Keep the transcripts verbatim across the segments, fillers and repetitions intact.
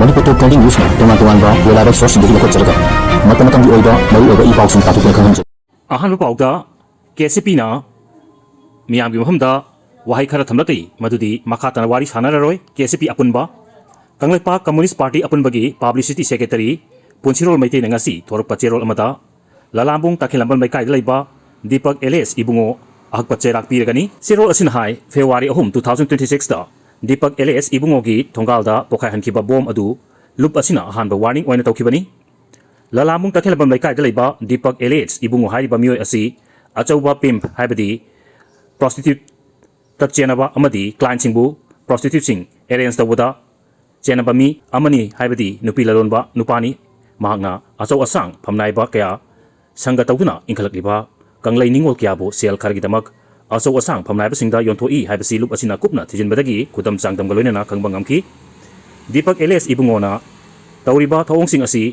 ꯃꯅꯤꯄꯨꯔ ꯇꯣꯞ twenty ꯅ꯭ꯌꯨꯁꯅ ꯇꯣꯉꯥꯟ ꯇꯣꯉꯥꯟꯕ ꯂꯣꯂꯥꯏꯕ ꯁꯣꯔꯁꯁꯤꯡꯗꯒꯤ ꯂꯧꯈꯠꯆꯔꯒ ꯃꯇꯝ ꯃꯇꯝꯒꯤ ꯑꯣꯏꯕ ꯃꯔꯨꯑꯣꯏꯕ ꯏ ꯄꯥꯎꯁꯤꯡ ꯇꯥꯊꯣꯛꯇꯨꯅ ꯈꯪꯍꯟꯖꯩ꯫ ꯑꯍꯥꯟꯕ ꯄꯥꯎꯗ, ꯀꯦ ꯁꯤ ꯄꯤꯅ ꯃꯤꯌꯥꯝꯒꯤ ꯃꯐꯝꯗ ꯋꯥꯍꯩ ꯈꯔ ꯊꯝꯂꯛꯂꯤ, ꯃꯗꯨꯗꯤ ꯃꯈꯥ ꯇꯥꯅ ꯋꯥꯔꯤ ꯁꯥꯟꯅꯔꯔꯣꯏ꯫ ꯀꯦ ꯁꯤ ꯄꯤ ꯑꯄꯨꯟꯕ, ꯀꯪꯂꯩꯄꯥꯛ ꯀꯝꯃꯨꯅꯤꯁ꯭ꯠ ꯄꯥꯔꯇꯤ ꯑꯄꯨꯟꯕꯒꯤ ꯄꯕ꯭ꯂꯤꯁꯤꯇꯤ ꯁꯦꯀ꯭ꯔꯦꯇꯔꯤ ꯄꯨꯟꯁꯤꯔꯣꯜ ꯃꯩꯇꯩꯅ ꯉꯁꯤ ꯊꯣꯔꯛꯄ ꯆꯦꯔꯣꯜ ꯑꯃꯗ ꯂꯂꯥꯝꯕꯨꯡ ꯇꯈꯦꯜꯂꯝꯕꯝ ꯂꯩꯀꯥꯏꯗ ꯂꯩꯕ ꯗꯤꯄꯛ ꯑꯦꯂꯤꯌꯥꯁ ꯏꯕꯨꯡꯉꯣ ꯑꯍꯛꯄ ꯆꯩꯔꯥꯛ ꯄꯤꯔꯒꯅꯤ꯫ ꯆꯦꯔꯣꯜ ꯑꯁꯤꯅ ꯍꯥꯏ, ꯐꯦꯕ꯭ꯔꯨꯋꯥꯔꯤ ꯑꯍꯨꯝ, ꯇꯨ ꯊꯥꯎꯖꯟ ꯇ꯭ꯋꯦꯟꯇꯤ ꯁꯤꯛꯁꯇ ꯗꯤꯄꯛ ꯑꯦꯂꯤꯌꯥꯁ ꯏꯕꯨꯡꯉꯣꯒꯤ ꯊꯣꯡꯒꯥꯜꯗ ꯄꯣꯈꯥꯏꯍꯟꯈꯤꯕ ꯕꯣꯝ ꯑꯗꯨ ꯂꯨꯞ ꯑꯁꯤꯅ ꯑꯍꯥꯟꯕ ꯋꯥꯔꯅꯤꯡ ꯑꯣꯏꯅ ꯇꯧꯈꯤꯕꯅꯤ꯫ ꯂꯂꯥꯝꯕꯨꯡ ꯇꯈꯦꯜꯂꯝꯕꯝ ꯂꯩꯀꯥꯏꯗ ꯂꯩꯕ ꯗꯤꯄꯛ ꯑꯦꯂꯤꯌꯥꯁ ꯏꯕꯨꯡꯉꯣ ꯍꯥꯏꯔꯤꯕ ꯃꯤꯑꯣꯏ ꯑꯁꯤ ꯑꯆꯧꯕ ꯄꯤꯝꯞ ꯍꯥꯏꯕꯗꯤ ꯄ꯭ꯔꯣꯁꯇꯤꯇ꯭ꯌꯨꯠꯇ ꯆꯦꯟꯅꯕ ꯑꯃꯗꯤ ꯀ꯭ꯂꯥꯏꯟꯁꯤꯡꯕꯨ ꯄ꯭ꯔꯣꯁꯇꯤꯇ꯭ꯌꯨꯠꯁꯤꯡ ꯑꯦꯔꯦꯟꯖ ꯇꯧꯕꯗ ꯆꯦꯟꯅꯕ ꯃꯤ ꯑꯃꯅꯤ ꯍꯥꯏꯕꯗꯤ ꯅꯨꯄꯤ ꯂꯂꯣꯟꯕ ꯅꯨꯄꯥꯅꯤ꯫ ꯃꯍꯥꯛꯅ ꯑꯆꯧ ꯑꯁꯥꯡ ꯐꯝꯅꯥꯏꯕ ꯀꯌꯥ ꯁꯪꯒ ꯇꯧꯗꯨꯅ ꯏꯟꯈꯠꯂꯛꯂꯤꯕ ꯀꯪꯂꯩ ꯅꯤꯉꯣꯜ ꯀꯌꯥꯕꯨ ꯁꯦꯜ ꯈꯔꯒꯤꯗꯃꯛ ꯑꯆꯧ ꯑꯁꯥꯡ ꯐꯝꯅꯥꯏꯕꯁꯤꯡꯗ ꯌꯣꯟꯊꯣꯛꯏ ꯍꯥꯏꯕꯁꯤ ꯂꯨꯞ ꯑꯁꯤꯅ ꯀꯨꯞꯅ ꯊꯤꯖꯤꯟꯕꯗꯒꯤ ꯈꯨꯗꯝ ꯆꯥꯡꯗꯝꯒ ꯂꯣꯏꯅꯅ ꯈꯪꯕ ꯉꯝꯈꯤ꯫ ꯗꯤꯄꯛ ꯑꯦꯂꯤꯌꯥꯁ ꯏꯕꯨꯡꯉꯣꯅ ꯇꯧꯔꯤꯕ ꯊꯧꯑꯣꯡꯁꯤꯡ ꯑꯁꯤ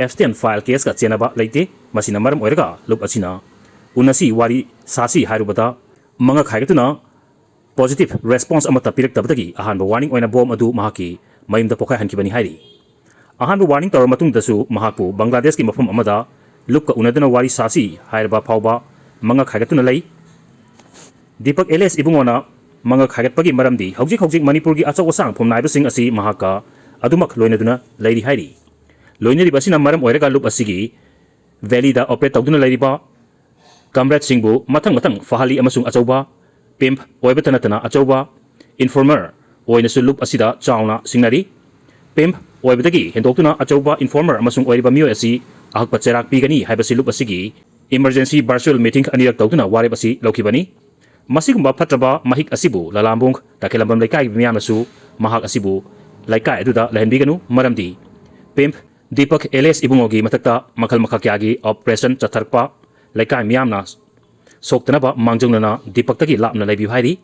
ꯑꯦꯕꯁꯇꯦꯟ ꯐꯥꯏꯜ ꯀꯦꯁꯀ ꯆꯦꯟꯅꯕ ꯂꯩꯇꯦ꯫ ꯃꯁꯤꯅ ꯃꯔꯝ ꯑꯣꯏꯔꯒ ꯂꯨꯞ ꯑꯁꯤꯅ ꯎꯅꯁꯤ ꯋꯥꯔꯤ ꯁꯥꯁꯤ ꯍꯥꯏꯔꯨꯕꯗ ꯃꯉꯛ ꯍꯥꯏꯒꯠꯇꯨꯅ ꯄꯣꯖꯤꯇꯤꯚ ꯔꯦꯁꯄꯣꯟꯁ ꯑꯃꯠꯇ ꯄꯤꯔꯛꯇꯕꯗꯒꯤ ꯑꯍꯥꯟꯕ ꯋꯥꯔꯅꯤꯡ ꯑꯣꯏꯅ ꯕꯣꯝ ꯑꯗꯨ ꯃꯍꯥꯛꯀꯤ ꯃꯌꯨꯝꯗ ꯄꯣꯈꯥꯏꯍꯟꯈꯤꯕꯅꯤ ꯍꯥꯏꯔꯤ꯫ ꯑꯍꯥꯟꯕ ꯋꯥꯔꯅꯤꯡ ꯇꯧꯔꯕ ꯃꯇꯨꯡꯗꯁꯨ ꯃꯍꯥꯛꯄꯨ ꯕꯪꯒ꯭ꯂꯥꯗꯦꯁꯀꯤ ꯃꯐꯝ ꯑꯃꯗ ꯂꯨꯞꯀ ꯎꯅꯗꯨꯅ ꯋꯥꯔꯤ ꯁꯥꯁꯤ ꯍꯥꯏꯔꯕ ꯐꯥꯎꯕ ꯃꯉꯛ ꯍꯥꯏꯒꯠꯇꯨꯅ ꯂꯩ꯫ ꯗꯤꯄꯛ ꯑꯦꯂꯤꯌꯥꯁ ꯏꯕꯨꯡꯉꯣꯅ ꯃꯉꯛ ꯍꯥꯏꯒꯠꯄꯒꯤ ꯃꯔꯝꯗꯤ ꯍꯧꯖꯤꯛ ꯍꯧꯖꯤꯛ ꯃꯅꯤꯄꯨꯔꯒꯤ ꯑꯆꯧ ꯑꯁꯥꯡ ꯐꯝꯅꯥꯏꯕꯁꯤꯡ ꯑꯁꯤ ꯃꯍꯥꯛꯀ ꯑꯗꯨꯃꯛ ꯂꯣꯏꯅꯗꯨꯅ ꯂꯩꯔꯤ ꯍꯥꯏꯔꯤ꯫ ꯂꯣꯏꯅꯔꯤꯕ ꯑꯁꯤꯅ ꯃꯔꯝ ꯑꯣꯏꯔꯒ ꯂꯨꯞ ꯑꯁꯤꯒꯤ ꯚꯦꯂꯤꯗ ꯑꯣꯄꯔꯦꯠ ꯇꯧꯗꯨꯅ ꯂꯩꯔꯤꯕ ꯀꯝꯔꯦꯗꯁꯤꯡꯕꯨ ꯃꯊꯪ ꯃꯊꯪ ꯐꯍꯜꯂꯤ ꯑꯃꯁꯨꯡ ꯑꯆꯧꯕ ꯄꯤꯝꯞ ꯑꯣꯏꯕꯇ ꯅꯠꯇꯅ ꯑꯆꯧꯕ ꯏꯟꯐꯣꯔꯃꯔ ꯑꯣꯏꯅꯁꯨ ꯂꯨꯞ ꯑꯁꯤꯗ ꯆꯥꯎꯅ ꯁꯤꯡꯅꯔꯤ꯫ ꯄꯤꯝꯞ ꯑꯣꯏꯕꯗꯒꯤ ꯍꯦꯟꯗꯣꯛꯇꯨꯅ ꯑꯆꯧꯕ ꯏꯟꯐꯣꯔꯃꯔ ꯑꯃꯁꯨꯡ ꯑꯣꯏꯔꯤꯕ ꯃꯤꯑꯣꯏ ꯑꯁꯤ ꯑꯍꯛꯄ ꯆꯩꯔꯥꯛ ꯄꯤꯒꯅꯤ ꯍꯥꯏꯕꯁꯤ ꯂꯨꯞ ꯑꯁꯤꯒꯤ ꯏꯃꯔꯖꯦꯟꯁꯤ ꯚꯔꯆꯨꯑꯦꯜ ꯃꯤꯇꯤꯡ ꯑꯅꯤꯔꯛ ꯇꯧꯗꯨꯅ ꯋꯥꯔꯦꯞ ꯑꯁꯤ ꯂꯧꯈꯤꯕꯅꯤ꯫ ꯃꯁꯤꯒꯨꯝꯕ ꯐꯠꯇ꯭ꯔꯕ ꯃꯍꯤꯛ ꯑꯁꯤꯕꯨ ꯂꯂꯥꯝꯕꯨꯡ ꯇꯈꯦꯜꯂꯝꯕꯝ ꯂꯩꯀꯥꯏꯒꯤ ꯃꯤꯌꯥꯝꯅꯁꯨ ꯃꯍꯥꯛ ꯑꯁꯤꯕꯨ ꯂꯩꯀꯥꯏ ꯑꯗꯨꯗ ꯂꯩꯍꯟꯕꯤꯒꯅꯨ, ꯃꯔꯝꯗꯤ ꯄꯤꯝꯞ ꯗꯤꯄꯛ ꯑꯦꯂꯤꯌꯥꯁ ꯏꯕꯨꯡꯉꯣꯒꯤ ꯃꯊꯛꯇ ꯃꯈꯜ ꯃꯈꯥ ꯀꯌꯥꯒꯤ ꯑꯣꯄꯔꯦꯁꯟ ꯆꯠꯊꯔꯛꯄ ꯂꯩꯀꯥꯏ ꯃꯤꯌꯥꯝꯅ ꯁꯣꯛꯇꯅꯕ ꯃꯥꯡꯖꯧꯅꯅ ꯗꯤꯄꯛꯇꯒꯤ ꯂꯥꯞꯅ ꯂꯩꯕꯤꯌꯨ ꯍꯥꯏꯔꯤ꯫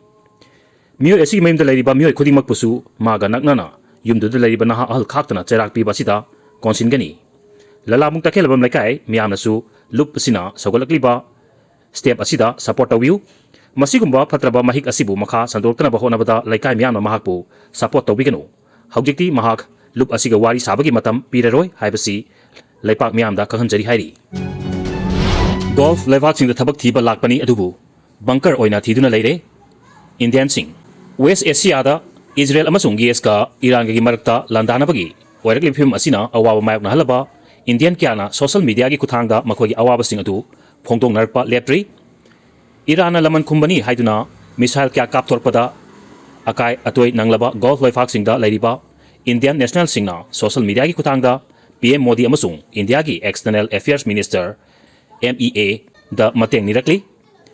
ꯃꯤꯑꯣꯏ ꯑꯁꯤꯒꯤ ꯃꯌꯨꯝꯗ ꯂꯩꯔꯤꯕ ꯃꯤꯑꯣꯏ ꯈꯨꯗꯤꯡꯃꯛꯄꯨꯁꯨ ꯃꯥꯒ ꯅꯛꯅꯅ ꯌꯨꯝꯗꯨꯗ ꯂꯩꯔꯤꯕ ꯅꯍꯥ ꯑꯍꯜ ꯈꯥꯛꯇꯅ ꯆꯩꯔꯥꯛ ꯄꯤꯕ ꯑꯁꯤꯗ ꯀꯣꯟꯁꯤꯟꯒꯅꯤ꯫ ꯂꯂꯥꯃꯨꯡ ꯇꯈꯦꯜꯂꯕꯝ ꯂꯩꯀꯥꯏ ꯃꯤꯌꯥꯝꯅꯁꯨ ꯂꯨꯞ ꯑꯁꯤꯅ ꯁꯧꯒꯠꯂꯛꯂꯤꯕ ꯁ꯭ꯇꯦꯞ ꯑꯁꯤꯗ ꯁꯄꯣꯔꯠ ꯇꯧꯕꯤꯌꯨ꯫ ꯃꯁꯤꯒꯨꯝꯕ ꯐꯠꯇ꯭ꯔꯕ ꯃꯍꯤꯛ ꯑꯁꯤꯕꯨ ꯃꯈꯥ ꯁꯟꯗꯣꯔꯛꯇꯅꯕ ꯍꯣꯠꯅꯕꯗ ꯂꯩꯀꯥꯏ ꯃꯤꯌꯥꯝꯅ ꯃꯍꯥꯛꯄꯨ ꯁꯄꯣꯔꯠ ꯇꯧꯕꯤꯒꯅꯨ꯫ ꯍꯧꯖꯤꯛꯇꯤ ꯃꯍꯥꯛ ꯂꯨꯞ ꯑꯁꯤꯒ ꯋꯥꯔꯤ ꯁꯥꯕꯒꯤ ꯃꯇꯝ ꯄꯤꯔꯔꯣꯏ ꯍꯥꯏꯕꯁꯤ ꯂꯩꯄꯥꯛ ꯃꯤꯌꯥꯝꯗ ꯈꯪꯍꯟꯖꯔꯤ ꯍꯥꯏꯔꯤ꯫ ꯒꯜꯐ ꯂꯩꯕꯥꯛꯁꯤꯡꯗ ꯊꯕꯛ ꯊꯤꯕ ꯂꯥꯛꯄꯅꯤ, ꯑꯗꯨꯕꯨ ꯕꯪꯀꯔ ꯑꯣꯏꯅ ꯊꯤꯗꯨꯅ ꯂꯩꯔꯦ꯫ ꯏꯟꯗꯤꯌꯟꯁꯤꯡ꯫ ꯋꯦꯁ ꯑꯦꯁꯤꯌꯥꯗ ꯏꯖꯔꯦꯜ ꯑꯃꯁꯨꯡ ꯌꯨ ꯑꯦꯁꯀ ꯏꯔꯥꯟꯒꯒꯤ ꯃꯔꯛꯇ ꯂꯥꯟꯗꯥꯅꯕꯒꯤ ꯑꯣꯏꯔꯛꯂꯤꯕ ꯐꯤꯕꯝ ꯑꯁꯤꯅ ꯑꯋꯥꯕ ꯃꯥꯌꯣꯛꯅꯍꯜꯂꯕ ꯏꯟꯗꯤꯌꯟ ꯀꯌꯥꯅ ꯁꯣꯁꯦꯜ ꯃꯤꯗꯤꯌꯥꯒꯤ ꯈꯨꯠꯊꯥꯡꯗ ꯃꯈꯣꯏꯒꯤ ꯑꯋꯥꯕꯁꯤꯡ ꯑꯗꯨ ꯐꯣꯡꯗꯣꯛꯅꯔꯛꯄ ꯂꯦꯞꯇ꯭ꯔꯤ꯫ ꯏꯔꯥꯟꯅ ꯂꯃꯟ ꯈꯨꯝꯕꯅꯤ ꯍꯥꯏꯗꯨꯅ ꯃꯤꯁꯥꯏꯜ ꯀꯌꯥ ꯀꯥꯞꯊꯣꯔꯛꯄꯗ ꯑꯀꯥꯏ ꯑꯇꯣꯏ ꯅꯪꯂꯕ ꯒꯜꯐ ꯂꯩꯕꯥꯛꯁꯤꯡꯗ ꯂꯩꯔꯤꯕ ꯏꯟꯗꯤꯌꯟ ꯅꯦꯁꯅꯦꯜꯁꯤꯡꯅ ꯁꯣꯁꯦꯜ ꯃꯤꯗꯤꯌꯥꯒꯤ ꯈꯨꯠꯊꯥꯡꯗ ꯄꯤ ꯑꯦꯝ ꯃꯣꯗꯤ ꯑꯃꯁꯨꯡ ꯏꯟꯗꯤꯌꯥꯒꯤ external affairs minister, M E A, ꯗ ꯃꯇꯦꯡ ꯅꯤꯔꯛꯂꯤ꯫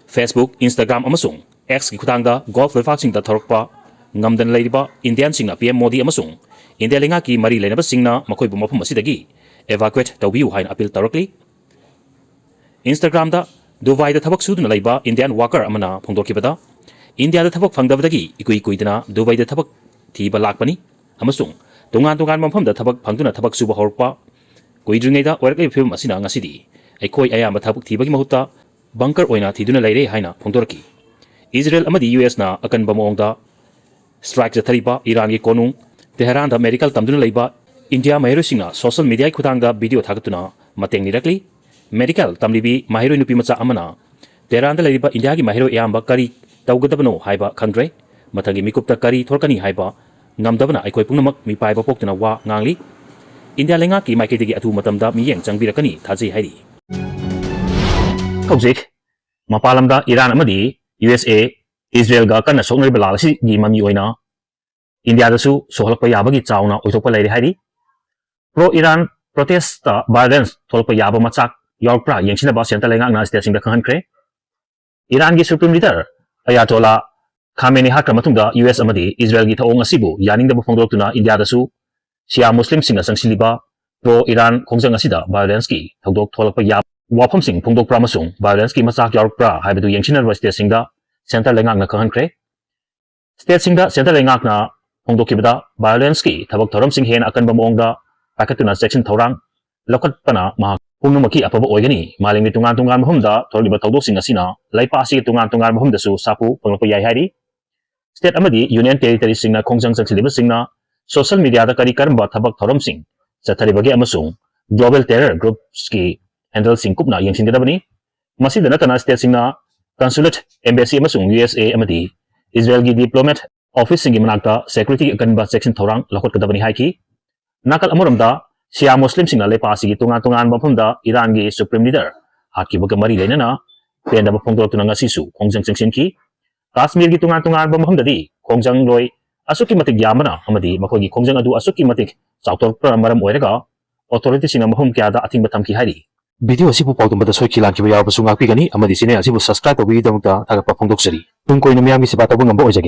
ꯐꯦꯁꯕꯨꯛ, ꯏꯟꯁꯇꯥꯒ꯭ꯔꯥꯝ ꯑꯃꯁꯨꯡ ꯑꯦꯛꯁꯀꯤ ꯈꯨꯠꯊꯥꯡꯗ ꯒꯜꯐ ꯂꯩꯕꯥꯛꯁꯤꯡꯗ ꯊꯧꯔꯛꯄ ꯉꯝꯗꯅ ꯂꯩꯔꯤꯕ ꯏꯟꯗꯤꯌꯟꯁꯤꯡꯅ ꯄꯤ ꯑꯦꯝ ꯃꯣꯗꯤ ꯑꯃꯁꯨꯡ ꯏꯟꯗꯤꯌꯥ ꯂꯩꯉꯥꯛꯀꯤ ꯃꯔꯤ ꯂꯩꯅꯕꯁꯤꯡꯅ ꯃꯈꯣꯏꯕꯨ ꯃꯐꯝ ꯑꯁꯤꯗꯒꯤ evacuate ꯇꯧꯕꯤꯌꯨ ꯍꯥꯏꯅ ꯑꯄꯤꯜ ꯇꯧꯔꯛꯂꯤ꯫ ꯏꯟꯁꯇꯥꯒ꯭ꯔꯥꯝꯗ ꯗꯨꯕꯥꯏꯗ ꯊꯕꯛ ꯁꯨꯗꯨꯅ ꯂꯩꯕ ꯏꯟꯗꯤꯌꯟ ꯋꯥꯀꯔ ꯑꯃꯅ ꯐꯣꯡꯗꯣꯛꯈꯤꯕꯗ, ꯏꯟꯗꯤꯌꯥꯗ ꯊꯕꯛ ꯐꯪꯗꯕꯗꯒꯤ ꯏꯀꯨꯏ ꯀꯨꯏꯗꯅ ꯗꯨꯕꯥꯏꯗ ꯊꯕꯛ ꯊꯤꯕ ꯂꯥꯛꯄꯅꯤ ꯑꯃꯁꯨꯡ ꯇꯣꯉꯥꯟ ꯇꯣꯉꯥꯟꯕ ꯃꯐꯝꯗ ꯊꯕꯛ ꯐꯪꯗꯨꯅ ꯊꯕꯛ ꯁꯨꯕ ꯍꯧꯔꯛꯄ ꯀꯨꯏꯗ꯭ꯔꯤꯉꯩꯗ ꯑꯣꯏꯔꯛꯂꯤꯕ ꯐꯤꯕꯝ ꯑꯁꯤꯅ ꯉꯁꯤꯗꯤ ꯑꯩꯈꯣꯏ ꯑꯌꯥꯝꯕ ꯊꯕꯛ ꯊꯤꯕꯒꯤ ꯃꯍꯨꯠꯇ ꯕꯪꯀꯔ ꯑꯣꯏꯅ ꯊꯤꯗꯨꯅ ꯂꯩꯔꯦ ꯍꯥꯏꯅ ꯐꯣꯡꯗꯣꯔꯛꯈꯤ꯫ ꯏꯖꯔꯦꯜ ꯑꯃꯗꯤ ꯌꯨ ꯑꯦꯁꯅ ꯑꯀꯟꯕ ꯃꯑꯣꯡꯗ ꯁ꯭ꯇ꯭ꯔꯥꯏꯛ ꯆꯠꯊꯔꯤꯕ ꯏꯔꯥꯟꯒꯤ ꯀꯣꯅꯨꯡ ꯇꯦꯍꯔꯥꯟꯗ ꯃꯦꯗꯤꯀꯦꯜ ꯇꯝꯗꯨꯅ ꯂꯩꯕ ꯏꯟꯗꯤꯌꯥ ꯃꯍꯩꯔꯣꯏꯁꯤꯡꯅ ꯁꯣꯁꯦꯜ ꯃꯤꯗꯤꯌꯥꯒꯤ ꯈꯨꯠꯊꯥꯡꯗ ꯚꯤꯗꯤꯑꯣ ꯊꯥꯒꯠꯇꯨꯅ ꯃꯇꯦꯡ ꯅꯤꯔꯛꯂꯤ꯫ ꯃꯦꯗꯤꯀꯦꯜ ꯇꯝꯂꯤꯕꯤ ꯃꯍꯩꯔꯣꯏ ꯅꯨꯄꯤ ꯃꯆꯥ ꯑꯃꯅ, "ꯇꯦꯍꯔꯥꯟꯗ ꯂꯩꯔꯤꯕ ꯏꯟꯗꯤꯌꯥꯒꯤ ꯃꯍꯩꯔꯣꯏ ꯑꯌꯥꯝꯕ ꯀꯔꯤ ꯇꯧꯒꯗꯕꯅꯣ ꯍꯥꯏꯕ ꯈꯪꯗ꯭ꯔꯦ꯫ ꯃꯊꯪꯒꯤ ꯃꯤꯀꯨꯞꯇ ꯀꯔꯤ ꯊꯣꯔꯛꯀꯅꯤ ꯍꯥꯏꯕ ꯉꯝꯗꯕꯅ ꯑꯩꯈꯣꯏ ꯄꯨꯝꯅꯃꯛ ꯃꯤꯄꯥꯏꯕ ꯄꯣꯛꯇꯨꯅ ꯋꯥ ꯉꯥꯡꯂꯤ꯫ ꯏꯟꯗꯤꯌꯥ ꯂꯩꯉꯥꯛꯀꯤ ꯃꯥꯏꯀꯩꯗꯒꯤ ꯑꯊꯨꯕ ꯃꯇꯝꯗ ꯃꯤꯠꯌꯦꯡ ꯆꯪꯕꯤꯔꯛꯀꯅꯤ ꯊꯥꯖꯩ" ꯍꯥꯏꯔꯤ꯫ ꯍꯧꯖꯤꯛ ꯃꯄꯥꯟ ꯂꯝꯗ ꯏꯔꯥꯟ ꯑꯃꯗꯤ ꯌꯨ ꯑꯦꯁ ꯑꯦ ꯏꯖꯔꯦꯜꯒ ꯀꯟꯅ ꯁꯣꯛꯅꯔꯤꯕ ꯂꯥꯜ ꯑꯁꯤꯒꯤ ꯃꯃꯤ ꯑꯣꯏꯅ ꯏꯟꯗꯤꯌꯥꯗꯁꯨ ꯁꯣꯛꯍꯜꯂꯛꯄ ꯌꯥꯕꯒꯤ ꯆꯥꯎꯅ ꯑꯣꯏꯊꯣꯛꯄ ꯂꯩꯔꯦ ꯍꯥꯏꯔꯤ꯫ ꯄ꯭ꯔꯣ ꯏꯔꯥꯟ ꯄ꯭ꯔꯣꯇꯦꯁꯇ ꯚꯥꯏꯑꯣꯂꯦꯟꯁ ꯊꯣꯛꯂꯛꯄ ꯌꯥꯕ ꯃꯆꯥꯛ ꯌꯥꯎꯔꯛꯄ꯭ꯔꯥ ꯌꯦꯡꯁꯤꯟꯅꯕ ꯁꯦꯟꯇꯔ ꯂꯩꯉꯥꯛꯅ ꯁ꯭ꯇꯦꯠꯁꯤꯡꯗ ꯈꯪꯍꯟꯈ꯭ꯔꯦ꯫ ꯏꯔꯥꯟꯒꯤ ꯁꯨꯄ꯭ꯔꯤꯝ ꯂꯤꯗꯔ ꯑꯌꯥꯇꯣꯂꯥ ꯈꯥꯃꯦꯅꯤ ꯍꯥꯠꯈ꯭ꯔ ꯃꯇꯨꯡꯗ ꯌꯨ ꯑꯦꯁ ꯑꯃꯗꯤ ꯏꯖꯔꯦꯜꯒꯤ ꯊꯧꯑꯣꯡ ꯑꯁꯤꯕꯨ ꯌꯥꯅꯤꯡꯗꯕ ꯐꯣꯡꯗꯣꯔꯛꯇꯨꯅ ꯏꯟꯗꯤꯌꯥꯗꯁꯨ ꯁꯤꯌꯥ ꯃꯨꯁꯂꯤꯝꯁꯤꯡꯅ ꯆꯪꯁꯤꯜꯂꯤꯕ ꯄ꯭ꯔꯣ ꯏꯔꯥꯟ ꯈꯣꯡꯖꯪ ꯑꯁꯤꯗ ꯚꯥꯏꯑꯣꯂꯦꯟꯁꯀꯤ ꯊꯧꯗꯣꯛ ꯊꯣꯛꯂꯛꯄ ꯌꯥꯕ ꯋꯥꯐꯝꯁꯤꯡ ꯐꯣꯡꯗꯣꯛꯄ꯭ꯔꯥ ꯑꯃꯁꯨꯡ ꯚꯥꯏꯑꯣꯂꯦꯟꯁꯀꯤ ꯃꯆꯥꯛ ꯌꯥꯎꯔꯛꯄ꯭ꯔꯥ ꯍꯥꯏꯕꯗꯨ ꯌꯦꯡꯁꯤꯟꯅꯔꯕ ꯁ꯭ꯇꯦꯠꯁꯤꯡꯗ ꯁꯦꯟꯇꯔ ꯂꯩꯉꯥꯛꯅ ꯈꯪꯍꯟꯈ꯭ꯔꯦ꯫ ꯁ꯭ꯇꯦꯠꯁꯤꯡꯗ ꯁꯦꯟꯇꯔ ꯂꯩꯉꯥꯛꯅ ꯐꯣꯡꯗꯣꯛꯈꯤꯕꯗ, ꯚꯥꯏꯑꯣꯂꯦꯟꯁꯀꯤ ꯊꯕꯛ ꯊꯧꯔꯝꯁꯤꯡ ꯍꯦꯟꯅ ꯑꯀꯟꯕ ꯃꯑꯣꯡꯗ ꯄꯥꯏꯈꯠꯇꯨꯅ ꯆꯦꯛꯁꯤꯟ ꯊꯧꯔꯥꯡ ꯂꯧꯈꯠꯄꯅ ꯃꯍꯥꯛ ꯄꯨꯝꯅꯃꯛꯀꯤ ꯑꯐꯕ ꯑꯣꯏꯒꯅꯤ꯫ ꯃꯥꯂꯦꯝꯒꯤ ꯇꯣꯉꯥꯟ ꯇꯣꯉꯥꯟꯕ ꯃꯐꯝꯗ ꯊꯣꯛꯂꯤꯕ ꯊꯧꯗꯣꯛꯁꯤꯡ ꯑꯁꯤꯅ ꯂꯩꯄꯥꯛ ꯑꯁꯤꯒꯤ ꯇꯣꯉꯥꯟ ꯇꯣꯉꯥꯟꯕ ꯃꯐꯝꯗꯁꯨ ꯁꯥꯐꯨ ꯐꯪꯂꯛꯄ ꯌꯥꯏ ꯍꯥꯏꯔꯤ꯫ ꯁ꯭ꯇꯦꯠ ꯑꯃꯗꯤ ꯌꯨꯅꯤꯌꯟ ꯇꯦꯔꯤꯇꯣꯔꯤꯁꯤꯡꯅ ꯈꯣꯡꯖꯪ ꯆꯪꯁꯤꯜꯂꯤꯕꯁꯤꯡꯅ social media ꯗ ꯀꯔꯤ ꯀꯔꯝꯕ ꯊꯕꯛ ꯊꯧꯔꯝꯁꯤꯡ ꯆꯠꯊꯔꯤꯕꯒꯦ ꯑꯃꯁꯨꯡ global terror groups ꯀꯤ handle ꯁꯤꯡ ꯀꯨꯞꯅ ꯌꯦꯡꯁꯤꯟꯒꯗꯕꯅꯤ꯫ ꯃꯁꯤꯗ ꯅꯠꯇꯅ state ꯁꯤꯡꯅ consulate, embassy ꯑꯃꯁꯨꯡ U S A ꯑꯃꯗꯤ ꯏꯖꯔꯦꯜꯒꯤ diplomat office ꯁꯤꯡꯒꯤ ꯃꯅꯥꯛꯇ security ꯒꯤ ꯑꯀꯟꯕ ꯆꯦꯛꯁꯤꯟ ꯊꯧꯔꯥꯡ ꯂꯧꯈꯠꯀꯗꯕꯅꯤ ꯍꯥꯏꯈꯤ꯫ ꯅꯥꯀꯜ ꯑꯃꯔꯣꯝꯗ, ꯁꯤꯌꯥ ꯃꯨꯁꯂꯤꯝꯁꯤꯡꯅ ꯂꯩꯄꯥꯛ ꯑꯁꯤꯒꯤ ꯇꯣꯉꯥꯟ ꯇꯣꯉꯥꯟꯕ ꯃꯐꯝꯗ ꯏꯔꯥꯟꯒꯤ supreme leader ꯍꯥꯠꯈꯤꯕꯒ ꯃꯔꯤ ꯂꯩꯅꯅ ꯄꯦꯟꯗꯕ ꯐꯣꯡꯗꯣꯔꯛꯇꯨꯅ ꯉꯁꯤꯁꯨ ꯈꯣꯡꯖꯪ ꯆꯪꯁꯤꯟꯈꯤ꯫ ꯀꯥꯁꯃꯤꯔꯒꯤ ꯇꯣꯉꯥꯟ ꯇꯣꯉꯥꯟꯕ ꯃꯐꯝꯗꯗꯤ ꯈꯣꯡꯖꯪꯂꯣꯏ ꯑꯁꯨꯛꯀꯤ ꯃꯇꯤꯛ ꯌꯥꯝꯕꯅ ꯑꯃꯗꯤ ꯃꯈꯣꯏꯒꯤ ꯈꯣꯡꯖꯪ ꯑꯗꯨ ꯑꯁꯨꯛꯀꯤ ꯃꯇꯤꯛ ꯆꯥꯎꯊꯣꯔꯛꯄꯅ ꯃꯔꯝ ꯑꯣꯏꯔꯒ authority ꯁꯤꯡꯅ ꯃꯐꯝ ꯀꯌꯥꯗ ꯑꯊꯤꯡꯕ ꯊꯝꯈꯤ ꯍꯥꯏꯔꯤ꯫ Video ꯑꯁꯤꯕꯨ ꯄꯥꯎꯗꯝꯕꯗ ꯁꯣꯏꯈꯤ ꯂꯥꯟꯈꯤꯕ ꯌꯥꯎꯔꯕꯁꯨ ꯉꯥꯛꯄꯤꯒꯅꯤ ꯑꯃꯗꯤ channel ꯑꯁꯤꯕꯨ subscribe ꯇꯧꯕꯤꯕꯒꯤꯗꯃꯛꯇ ꯊꯥꯒꯠꯄ ꯐꯣꯡꯗꯣꯛꯆꯔꯤ꯫ ꯇꯨꯡ ꯀꯣꯏꯅ ꯃꯤꯌꯥꯝꯒꯤ ꯁꯦꯕꯥ ꯇꯧꯕ ꯉꯝꯕ ꯑꯣꯏꯖꯒꯦ꯫